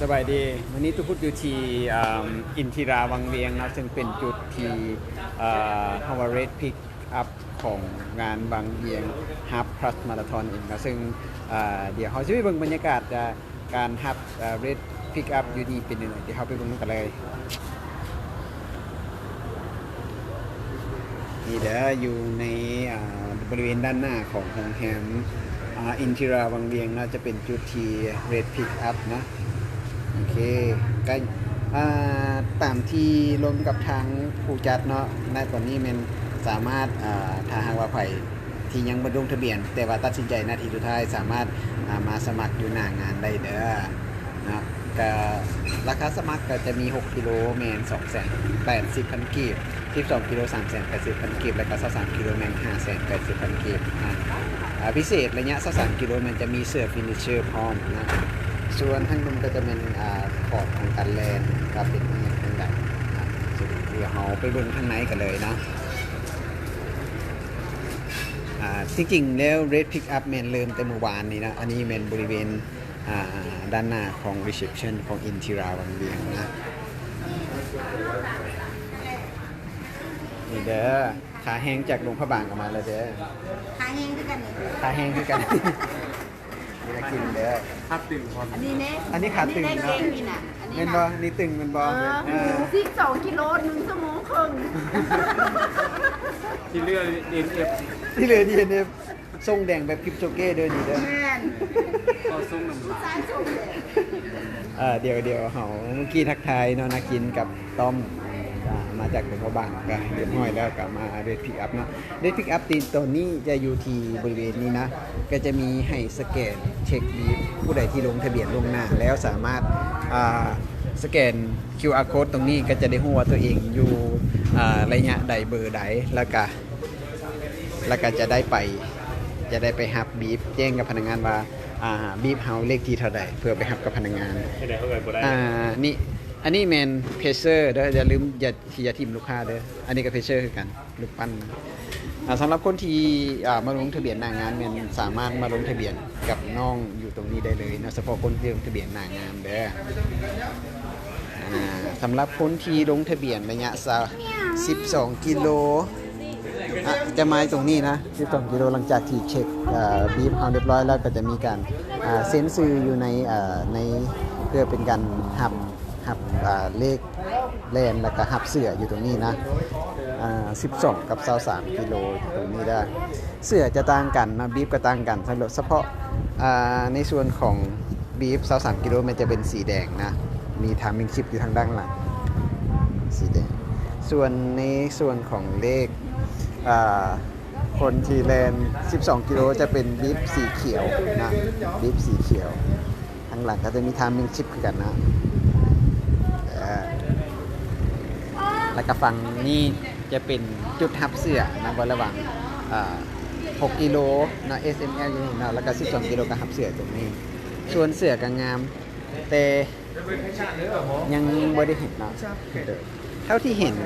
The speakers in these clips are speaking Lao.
ສະບາຍດີ ມື້ນີ້ຕຸພຸດຢູ່ທີ່ ອ່າ ອິນທິຣາວັງວຽງເນາະ ເຊິ່ງເປັນຈຸດທີ່ ເອີ ເຮົາວ່າ Red Pick Up ຂອງງານວັງວຽງ Half Plus Marathon ເອງເນາະ ເຊິ່ງ ເອີ ດຽວເຮົາຊິໄປເບິ່ງບັນຍາກາດ ເອີ ການຮັບ ເອີ Red Pick Up ຢູ່ນີ້ເປັນຈັ່ງໃດ ດຽວເຮົາໄປເບິ່ງນຳກັນເລີຍ. ນີ້ເດີ ຢູ່ໃນ ອ່າ ບໍລິເວນດ້ານໜ້າຂອງໂຮງແຮມ ອ່າ ອິນທິຣາວັງວຽງເນາະ ຈະເປັນຈຸດທີ່ Red Pick Up ເນາະ. ໂອເຄ ກໍ ອ່າ ຕາມທີ່ລົມກັບທາງຜູ້ຈັດເນາະ ໃນຕອນນີ້ແມ່ນສາມາດ ອ່າ ຖ້າຫາກວ່າໃຜທີ່ຍັງບໍ່ລົງທະບຽນ ແຕ່ວ່າຕັດສິນໃຈນາທີສຸດທ້າຍ ສາມາດ ອ່າ ມາສະໝັກຢູ່ໜ້າງານໄດ້ເດີ. ເນາະ ກະລາຄາສະໝັກກະຈະມີຫົກກິໂລແມ່ນສອງແສນແປດສິບພັນກີບ, ສິບສອງກິໂລສາມແສນແປດສິບພັນກີບ ແລະກະຊາວສາມກິໂລແມ່ນຫ້າແສນແປດສິບພັນກີບນະ. ອາ ພິເສດໄລຍະຊາວສາມກິໂລແມ່ນຈະມີເສື້ອຟິນິດເຊີພ້ອມນະ. ສ່ວນທາງລຸ່ມກະຈະແມ່ນ ອາ ຂອບຂອງການແລ່ນ ກະເປັນອີ່ຫຍັງຈັ່ງໃດນະ. ດຽວເຮົາໄປເບິ່ງທາງໃນກັນເລີຍເນາະ. ອາ ທີ່ຈິງແລ້ວ Red Pick Up ແມ່ນເລີ່ມແຕ່ມື້ວານນີ້ນະ. ອັນນີ້ແມ່ນບໍລິເວນ ອ່າ ດ້ານໜ້າຂອງ reception ຂອງອິນທິຣາວັງວຽງນະ. ນີ້ເດີ ຂາແຮງຈາກຫຼວງພະບາງກໍມາແລ້ວເດີ. ຂາແຮງຄືກັນນີ້ ຂາແຮງຄືກັນ. ນີ້ລະກິນເດີ ຂາຕຶງ ອັນນີ້ເດ້ ອັນນີ້ຂາຕຶງເນາະ ອັນນີ້ແມ່ນບໍ່? ນີ້ຕຶງແມ່ນບໍ່? ເອີ ເອີ ສິບສອງກິໂລ ໜຶ່ງຊົ່ວໂມງເຄິ່ງ ທີ່ເຫຼືອ ດີເອັນເອັຟ ທີ່ເຫຼືອ ດີເອັນເອັຟ ຊົງແດງແບບຄຣິບໂຈເກເດີນີ້ເດີ. ແມ່ນ ກໍຊົງນຳ ຜູ້ຊາຍຊົງແດງ. ເອີ ດຽວ ດຽວເຮົາ ເມື່ອກີ້ທັກທາຍເນາະ ນັກກິນກັບຕ້ອມ ອາ ມາຈາກຫຼວງພະບາງ ກະຮຽບຮ້ອຍແລ້ວ ກະມາ Red Pick Up ເນາະ. Red Pick Up ທີ່ຕອນນີ້ຈະຢູ່ທີ່ບໍລິເວນນີ້ນະ ກະຈະມີໃຫ້ສະແກນເຊັກບີບ ຜູ້ໃດທີ່ລົງທະບຽນລ່ວງໜ້າແລ້ວສາມາດ ອາ ສະແກນຄິວອາໂຄດຕົງນີ້ ກະຈະໄດ້ຮູ້ວ່າຕົວເອງຢູ່ ອາ ໄລຍະໃດ ເບີໃດ ແລ້ວກະ ແລ້ວກະຈະໄດ້ໄປ ຈະໄດ້ໄປຮັບບີບ ແຈ້ງກັບພະນັກງານວ່າ ອາ ບີບເຮົາເລກທີເທົ່າໃດ ເພື່ອໄປຮັບກັບພະນັກງານ. ອ່າ ນີ້ ອັນນີ້ແມ່ນເພສເຊີເດີ ຢ່າລືມ ຢ່າ ຢ່າຖິ້ມລູກຄ້າເດີ. ອັນນີ້ກໍເພສເຊີຄືກັນ ລູກປັ້ນ. ອາ ສຳລັບຄົນທີ່ ອາ ມາລົງທະບຽນໜ້າງານ ແມ່ນສາມາດມາລົງທະບຽນກັບນ້ອງຢູ່ຕົງນີ້ໄດ້ເລີຍເນາະ ສະເພາະຄົນທີ່ລົງທະບຽນໜ້າງານເດີ. ອາ ສຳລັບຄົນທີ່ລົງທະບຽນໄລຍະຊາວ ສິບສອງກິໂລ ອາ ຈະມາຕົງນີ້ນະ ສິບສອງກິໂລ ຫຼັງຈາກທີ່ເຊັກ ອາ ບີບເຮົາຮຽບຮ້ອຍແລ້ວ ກໍຈະມີການ ອາ ເຊັນຊື່ຢູ່ໃນ ອາ ໃນ ເພື່ອເປັນການຮັບ ຮັບ ອາ ເລກແລ່ນ ແລ້ວກໍຮັບເສື້ອຢູ່ຕົງນີ້ນະ. ອາ ສິບສອງກັບຊາວສາມກິໂລຢູ່ຕົງນີ້ເດີ. ເສື້ອຈະຕ່າງກັນເນາະ ບີບກໍຕ່າງກັນ ສຳລັບສະເພາະ ອາ ໃນສ່ວນຂອງບີບຊາວສາມກິໂລແມ່ນຈະເປັນສີແດງນະ ມີທາມມິງຊິບຢູ່ທາງດ້ານຫຼັງ ສີແດງ. ສ່ວນໃນສ່ວນຂອງເລກ ອາ ຄົນທີ່ແລ່ນສິບສອງກິໂລຈະເປັນບີບສີຂຽວນະ ບີບສີຂຽວ. ທາງຫຼັງກໍຈະມີທາມມິງຊິບຄືກັນນະ. ເອີ ແລ້ວກໍຝັ່ງນີ້ຈະເປັນຈຸດຮັບເສື້ອນະ ວ່າລະຫວ່າງ ເອີ ຫົກກິໂລເນາະ ເອສ ເອັມ ແອລ ຢູ່ນີ້ເນາະ ແລ້ວກໍສິບສອງກິໂລກໍຮັບເສື້ອຕົງນີ້. ສ່ວນເສື້ອກໍງາມ ແຕ່ຍັງບໍ່ໄດ້ເຫັນເນາະ. ເທົ່າທີ່ເຫັນ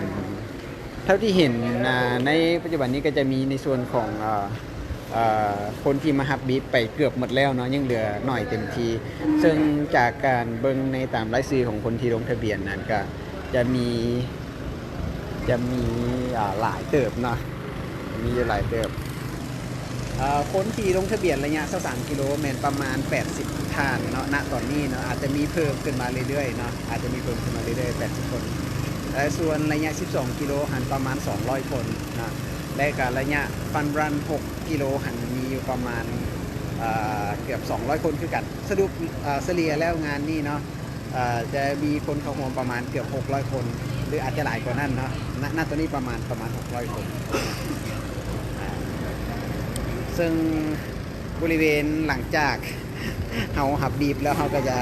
ເທົ່າທີ່ເຫັນ ອາ ໃນປັດຈຸບັນນີ້ກໍຈະມີໃນສ່ວນຂອງ ເອີ ເອີ ຄົນທີ່ມາຮັບບີບໄປເກືອບໝົດແລ້ວເນາະ ຍັງເຫຼືອໜ້ອຍເຕັມທີ່. ເຊິ່ງຈາກການເບິ່ງໃນຕາມລາຍຊື່ຂອງຄົນທີ່ລົງທະບຽນນັ້ນ ກະຈະມີ ຈະມີ ອາ ຫຼາຍເຕີບເນາະ ມີຢູ່ຫຼາຍເຕີບ. ເອີ ຄົນທີ່ລົງທະບຽນໄລຍະຊາວສາມກິໂລແມ່ນປະມານແປດສິບທ່ານເນາະ ນະຕອນນີ້ເນາະ ອາດຈະມີເພີ່ມຂຶ້ນມາເລື້ອຍໆເນາະ ອາດຈະມີເພີ່ມຂຶ້ນມາເລື້ອຍໆ ແປດສິບຄົນ. ແລະ ສ່ວນໄລຍະສິບສອງກິໂລຫັ້ນປະມານສອງຮ້ອຍຄົນນະ ແລະກະໄລຍະຟັນຣັນຫົກກິໂລຫັ້ນມີຢູ່ປະມານ ເອີ ເກືອບສອງຮ້ອຍຄົນຄືກັນ. ສະຫຼຸບ ເອີ ສະເລ່ຍແລ້ວງານນີ້ເນາະ ເອີ ຈະມີຄົນເຂົ້າຮ່ວມປະມານເກືອບຫົກຮ້ອຍຄົນ ຫຼືອາດຈະຫຼາຍກວ່ານັ້ນເນາະ ນະ ນະຕອນນີ້ປະມານ ປະມານຫົກຮ້ອຍຄົນ. ເຊິ່ງບໍລິເວນຫຼັງຈາກເຮົາຮັບບີບແລ້ວ ເຮົາກໍຈະ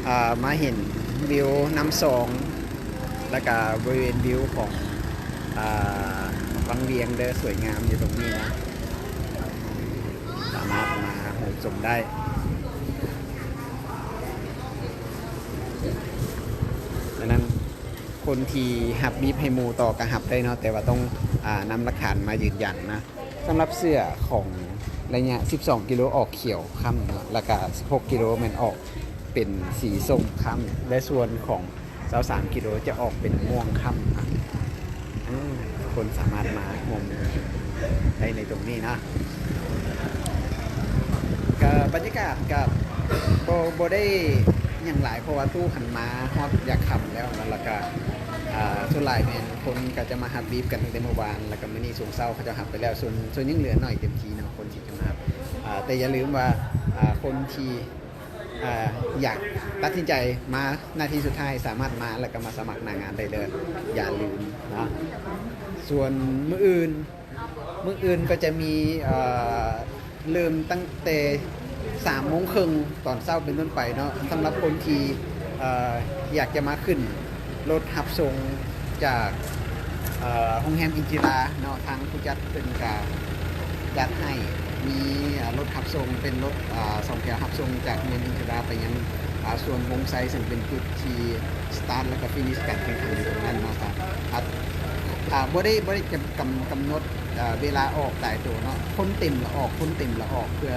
ເອີ ມາເຫັນວິວນ້ຳຊອງ ແລ້ວກະບໍລິເວນວິວຂອງ ເອີ ວັງວຽງເດີ ສວຍງາມຢູ່ຕົງນີ້ນະ ສາມາດມາເຂົ້າຊົມໄດ້. ສະນັ້ນ ຄົນທີ່ຮັບບີບໃຫ້ໝູ່ຕໍ່ກໍຮັບໄດ້ເນາະ ແຕ່ວ່າຕ້ອງ ອາ ນຳຫຼັກຖານມາຢືນຢັນນະ. ສຳລັບເສື້ອຂອງໄລຍະສິບສອງກິໂລອອກຂຽວຄ້ຳເນາະ ແລ້ວກະສິບຫົກກິໂລແມ່ນອອກ ເປັນສີສົ້ມຄ້ຳ ແລະ ສ່ວນຂອງຊາວສາມກິໂລຈະອອກເປັນມ່ວງຄ້ຳ. ອາ ຄົນສາມາດມາຮ່ວມໄດ້ໃນຕົງນີ້ນະ. ກະບັນຍາກາດກະບໍ່ ບໍ່ໄດ້ຫຍັງຫຼາຍ ເພາະວ່າຕູ້ຫັ້ນມາຮອດຢາກຄ່ຳແລ້ວເນາະ ແລ້ວກະ ອາ ສ່ວນຫຼາຍແມ່ນຄົນກະຈະມາຮັບບີບກັນຕັ້ງແຕ່ມື້ວານ ແລ້ວກະມື້ນີ້ຊ່ວງເຊົ້າເຂົາເຈົ້າຮັບໄປແລ້ວ ສ່ວນ ສ່ວນຍັງເຫຼືອໜ້ອຍເຕັມທີ່ເນາະ ຄົນທີ່ຈະມາຮັບ. ອາ ແຕ່ຢ່າລືມວ່າ ອາ ຄົນທີ່ ອາ ຢາກຕັດສິນໃຈມານາທີສຸດທ້າຍ ສາມາດມາ ແລ້ວກໍມາສະໝັກໜ້າງານໄດ້ເດີ ຢ່າລືມເນາະ. ສ່ວນມື້ອື່ນ ມື້ອື່ນກໍຈະມີ ເອີ ເລີ່ມຕັ້ງແຕ່ສາມໂມງເຄິ່ງຕອນເຊົ້າເປັນຕົ້ນໄປເນາະ ສຳລັບຄົນທີ່ ເອີ ຢາກຈະມາຂຶ້ນ ລົດຮັບສົ່ງຈາກ ເອີ ໂຮງແຮມອິນທິລາເນາະ ທາງຜູ້ຈັດເພິ່ນກະຈັດໃຫ້ມີ ເອີ ລົດຮັບສົ່ງ ເປັນລົດ ເອີ ສອງແຖວຮັບສົ່ງຈາກໂຮງແຮມອິນທິລາໄປຍັງ ເອີ ສວນວົງໄຊ ເຊິ່ງເປັນຈຸດທີ່ສະຕາດ ແລ້ວກະຟີນິດການແຂ່ງຂັນຢູ່ຕົງນັ້ນເນາະ. ກະ ອາ ບໍ່ໄດ້ ບໍ່ໄດ້ຈຳ ກຳ ກຳນົດ ເອີ ເວລາອອກຕາຍໂຕເນາະ ຄົນເຕັມລະອອກ ຄົນເຕັມລະອອກ ເພື່ອ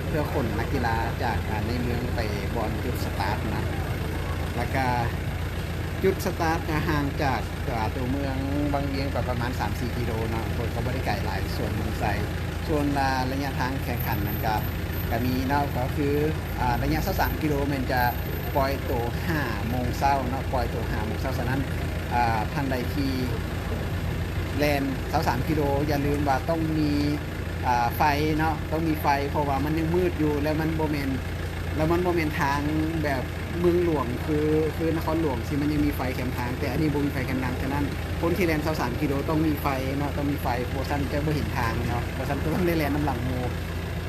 ເພື່ອຂົນນັກກິລາຈາກ ອາ ໃນເມືອງໄປບ່ອນຈຸດສະຕາດນະ. ແລ້ວກະຈຸດສະຕາດຈະຫ່າງຈາກ ຕົວ ຕົວເມືອງວັງວຽງໄປປະມານສາມສີ່ກິໂລເນາະ ບໍ່ ກໍບໍ່ໄດ້ໄກຫຼາຍ ສວນວົງໄຊ. ສ່ວນ ອາ ໄລຍະທາງແຂ່ງຂັນນັ້ນກະ ກະມີເນາະ ກໍຄື ອາ ໄລຍະຊາວສາມກິໂລແມ່ນຈະປ່ອຍໂຕຫ້າໂມງເຊົ້າເນາະ ປ່ອຍໂຕຫ້າໂມງເຊົ້າ. ສະນັ້ນ ອາ ທ່ານໃດທີ່ແລ່ນຊາວສາມກິໂລ ຢ່າລືມວ່າຕ້ອງມີ ອາ ໄຟເນາະ ຕ້ອງມີໄຟ ເພາະວ່າມັນຍັງມືດຢູ່ ແລ້ວມັນບໍ່ແມ່ນ ແລ້ວມັນບໍ່ແມ່ນທາງແບບເມືອງຫຼວງ ຄື ຄືນະຄອນຫຼວງຊີ້ ມັນຍັງມີໄຟແຄມທາງ ແຕ່ອັນນີ້ບໍ່ມີໄຟແຄມທາງ. ສະນັ້ນ ຄົນທີ່ແລ່ນຊາວສາມກິໂລຕ້ອງມີໄຟເນາະ ຕ້ອງມີໄຟ ບໍ່ຊັ້ນຈະບໍ່ເຫັນທາງເນາະ ບໍ່ຊັ້ນກໍຕ້ອງໄດ້ແລ່ນນຳຫຼັງໝູ່.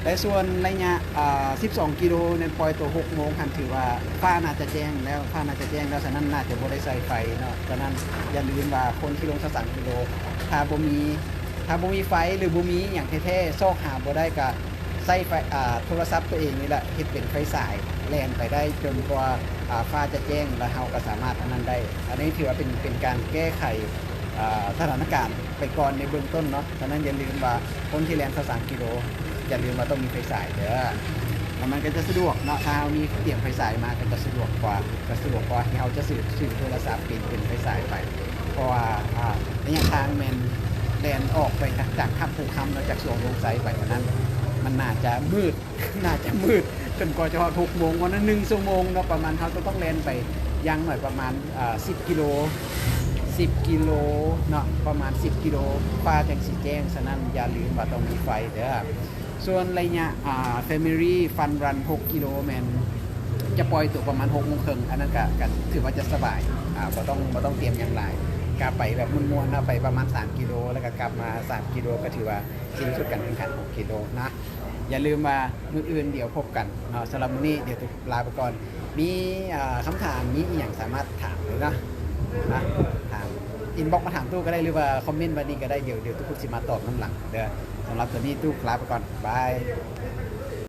ແລະ ສ່ວນໄລຍະ ອາ ສິບສອງກິໂລນັ້ນ ປ່ອຍໂຕຫົກໂມງຫັ້ນ ຖືວ່າຟ້າໜ້າຈະແຈ້ງແລ້ວ ຟ້າໜ້າຈະແຈ້ງແລ້ວ ສະນັ້ນໜ້າຈະບໍ່ໄດ້ໃສ່ໄຟເນາະ. ສະນັ້ນຢ່າລືມວ່າຄົນທີ່ລົງຊາວສາມກິໂລ ຖ້າບໍ່ມີ ຖ້າບໍ່ມີໄຟ ຫຼື ບໍ່ມີຫຍັງແທ້ໆ ຊອກຫາບໍ່ໄດ້ ກະໃຊ້ໄຟ ອາ ໂທລະສັບຕົວເອງນີ້ແຫຼະ ເຮັດເປັນໄຟສາຍ ແລ່ນໄປໄດ້ຈົນກວ່າ ອາ ຟ້າຈະແຈ້ງ ແລ້ວເຮົາກໍສາມາດອັນນັ້ນໄດ້. ອັນນີ້ຖືວ່າເປັນ ເປັນການແກ້ໄຂ ອາ ສະຖານະການໄປກ່ອນໃນເບື້ອງຕົ້ນເນາະ. ສະນັ້ນຢ່າລືມວ່າຄົນທີ່ແລ່ນຊາວສາມກິໂລ ຢ່າລືມວ່າຕ້ອງມີໄຟສາຍເດີ ແລ້ວມັນກໍຈະສະດວກເນາະ ຖ້າເຮົາມີຕຽມໄຟສາຍມາກໍຈະສະດວກກວ່າ ກໍສະດວກກວ່າທີ່ເຮົາຈະຊື້ ຊື້ໂທລະສັບເປັນ ເປັນໄຟສາຍໄປ. ເພາະວ່າ ອາ ໄລຍະທາງແມ່ນແລ່ນອອກໄປຈາກ ຈາກຖ້ຳພູຄຳເນາະ ຈາກສວນວົງໄຊໄປ ອັນນັ້ນມັນໜ້າຈະມືດ ໜ້າຈະມືດຈົນກວ່າຈະຮອດຫົກໂມງ ປະມານໜຶ່ງຊົ່ວໂມງເນາະ ປະມານເຮົາຈະຕ້ອງແລ່ນໄປຢ່າງໜ້ອຍປະມານ ອາ ສິບກິໂລ ສິບກິໂລເນາະ ປະມານສິບກິໂລ ຟ້າຈັ່ງຊິແຈ້ງ. ສະນັ້ນຢ່າລືມວ່າຕ້ອງມີໄຟເດີ. ສ່ວນໄລຍະ ອາ Family Fun Run ຫົກກິໂລແມ່ນຈະປ່ອຍໂຕປະມານຫົກໂມງເຄິ່ງ ອັນນັ້ນກະ ກະຖືວ່າຈະສະບາຍ ອາ ບໍ່ຕ້ອງ ບໍ່ຕ້ອງຕຽມຫຍັງຫຼາຍ ກະໄປແບບມ່ວນໆເນາະ ໄປປະມານສາມກິໂລ ແລ້ວກະກັບມາສາມກິໂລ ກະຖືວ່າສິ້ນສຸດການແຂ່ງຂັນຫົກກິໂລນະ. ຢ່າລືມວ່າມື້ອື່ນດຽວພົບກັນເນາະ ສຳລັບມື້ນີ້ດຽວລາໄປກ່ອນ. ມີ ອາ ຄຳຖາມ ມີອີ່ຫຍັງສາມາດຖາມໄດ້ເນາະ ນະ ຖາມ inbox ມາຖາມຕູ້ກໍໄດ້ ຫຼືວ່າຄອມເມັນໄວ້ນີ້ກໍໄດ້ ດຽວ ດຽວຕູ້ຄຸດຊິມາຕອບນຳຫຼັງເດີ. ສຳລັບຕອນນີ້ຕູ້ລາໄປກ່ອນ ບາຍ.